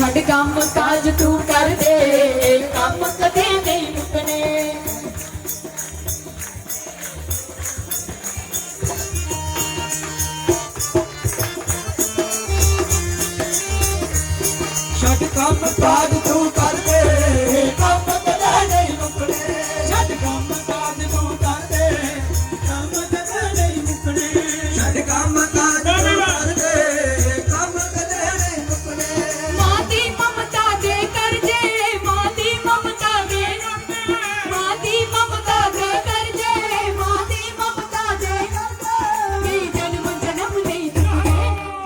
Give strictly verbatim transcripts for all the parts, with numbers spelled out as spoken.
छड़ कम्म काज तू कर दे, कम्म कदें नेईं मुकने। छड़ कम्म काज तू कर दे, कम्म कदें नेईं मुकने। छड़ कम्म काज तू कर दे, कम्म कदें नेईं मुकने। छड़ कम्म काज तू कर दे, कम्म कदें नेईं मुकने। मां दी ममता दे करजे, मां दी ममता दे, मां दी ममता दे करजे, मां दी ममता दे करजे। नेईं जन्म जन्म नेईं चुकने,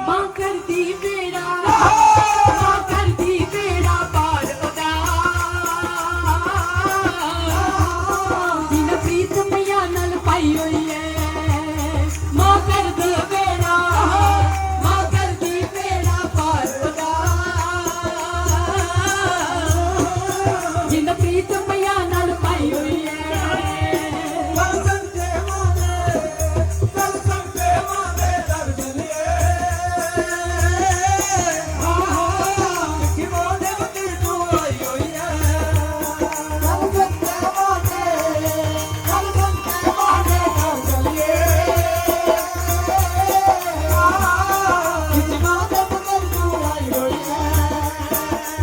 मां करदी बेड़ा, मां करदी बेड़ा पार ओदा। जिन प्रीत मैया नाल पाई होई ऐ, मां करदी बेड़ा, मां करदी बेड़ा पार ओदा। जिन प्रीत मैया नाल पाई होई ऐ।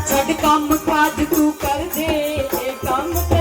छड़ कम्म काज तू कर दे, ए कम्म